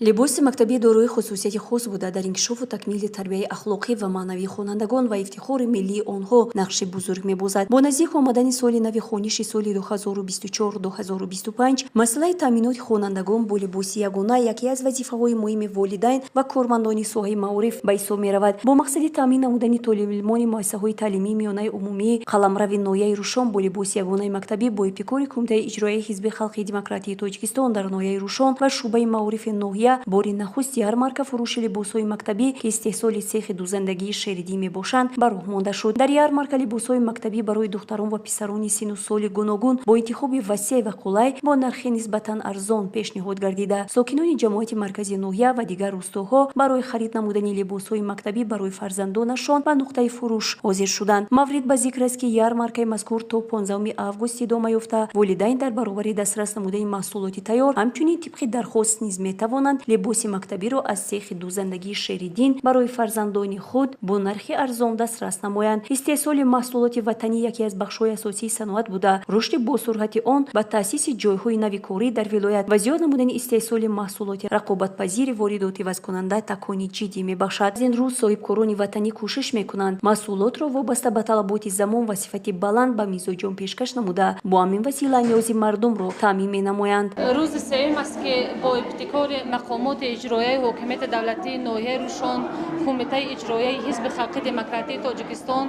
Либоси мактабӣ дорои хусусияти хос буда, дар инкишофу такмили тарбияи ахлоқӣ ва маънавии хонандагон ва ифтихори миллии онҳо нақши бузург мебозад. Бо наздик омадани соли нави хониши соли 2024-2025 масъалаи таъминоти хонандагон бо либоси ягона яке аз вазифаҳои муҳими волидайн ва кормандони соҳаи маориф ба ҳисоб меравад. Бо мақсади таъмин намудани толибилмони муассисаҳои таълимии миёнаи умумии қаламрави ноҳияи Рӯшон бо либоси ягонаи мактабӣ бо ибтикори Кумитаи иҷроияи Ҳизби халқи демократии Тоҷикистон дар ноҳияи Рӯшон ва шӯъбаи маорифи ноҳия бори нахуст ярмарка фурӯши либосҳои мактабӣ, ки истеҳсоли цехи дӯзандагии Шериддин мебошанд, ба роҳ монда шуд. Дар ярмарка либосҳои мактабӣ барои духтарон ва писарони синну соли гуногун бо интихоби васеъ ва қулай бо нархи нисбатан арзон пешниҳод гардида, сокинони ҷамоати маркази ноҳия ва дигар рӯстоҳо барои харид намудани либосҳои мактабӣ барои фарзандонашон ба нуқтаи фурӯш ҳозир шуданд. Маврид ба зикр аст, ки ярмаркаи мазкур то 15 август идома ёфта, волидайн дар баробари дастрас намудани маҳсулоти тайёр, ҳамчунин тибқи дархост низ метавонанд либоси мактабиро аз цехи дӯзандагии Шериддин барои фарзандони худ бо нархи арзон дастрас намоянд. Истеҳсоли маҳсулоти ватанӣ яке аз бахшҳои асосии саноат буда, рушди босуръати он ба таъсиси ҷойҳои нави корӣ дар вилоят ва зиёд намудани истеҳсоли маҳсулоти рақобатпазири воридотивазкунанда такони ҷиддӣ мебахшад. Аз ин рӯ соҳибкорони ватанӣ кӯшиш мекунанд, маҳсулотро вобаста ба талаботи замон ва сифати баланд ба мизоҷон пешкаш намуда, бо ҳамин васила ниёзи мардумро таъмин менамоянд. Рӯзи сеюм аст, ки бо ибтикори мақомоти иҷроияи ҳокимияти давлатии ноҳияи Рӯшон, Кумитаи иҷроияи Ҳизби халқи демократии Тоҷикистон,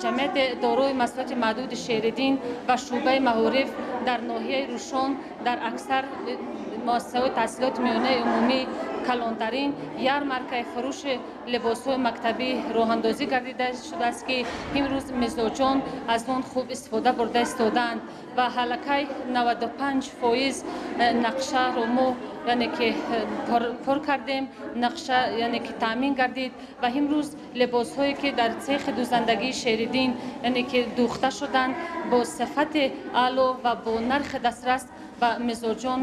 ҷамъияти дорои масъулияти маҳдуди Шериддин ва шӯъбаи маориф дар ноҳияи Рӯшон дар аксар муассисаҳои таҳсилоти миёнаи умумӣ калонтарин ярмаркаи фурӯши либосҳои мактабӣ роҳандозӣ гардида шудааст, ки имрӯз мизоҷон аз он хуб истифода бурда истодаанд ва аллакай 95% нақшаро мо, яъне ки, пур кардем, нақша, яъне ки, таъмин гардид. Ва имрӯз либосҳое, ки дар цехи дӯзандагии Шериддин, яъне ки, дӯхта шуданд, бо сифати аъло ва бо нархи дастрас ба мизоҷон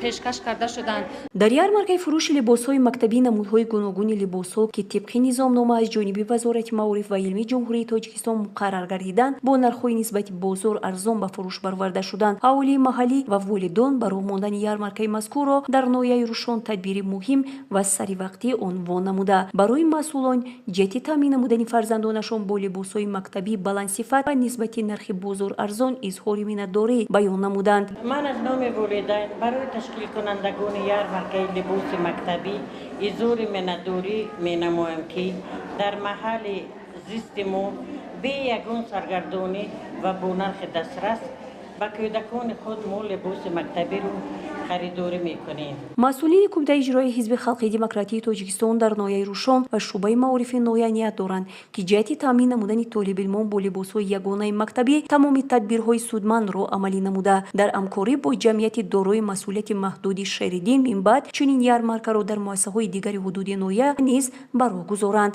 пешкаш карда шуданд. Дар ярмаркаи фурӯши либосҳои мактабӣ намудҳои гуногуни либосҳо, ки тибқи низомнома аз ҷониби Вазорати маориф ва илмии Ҷумҳурии Тоҷикистон муқаррар гардиданд, бо нархҳои нисбати бозор арзон ба фурӯш бароварда шуданд. Аҳолии маҳаллӣ ва волидон ба роҳ мондани ярмаркаи мазкурро дар ноҳияи Рӯшон тадбири муҳим ва саривақтӣ унвон намуда, барои масъулон ҷиҳати таъмин намудани фарзандонашон бо либосҳои мактабӣ баландсифат ва нисбати нархи бозор арзон изҳори миннатдорӣ баён намуданд. Ман аз номи волидайн барои ташкилкунандагони ярмаркаи либоси мактабӣ изҳори миннатдорӣ менамоям, ки дар маҳалли зисти мо бе ягон саргардонӣ ва бо нархи дастрас ба кӯдакони худ мо либоси мактабиро харидорӣ мекунем. Масъулини Кумитаи иҷроии Ҳизби халқи демократии Тоҷикистон дар ноҳияи Рӯшон ва шӯъбаи маорифи ноҳия ният доранд, ки ҷиҳати таъмин намудани толибилмон бо либосҳои ягонаи мактабӣ тамоми тадбирҳои судмандро амалӣ намуда, дар ҳамкорӣ бо ҷамъияти дорои масъулияти маҳдуди Шериддин минбаъд чунин ярмаркаро дар муассисаҳои дигари ҳудуди ноҳия низ ба роҳ гузоранд.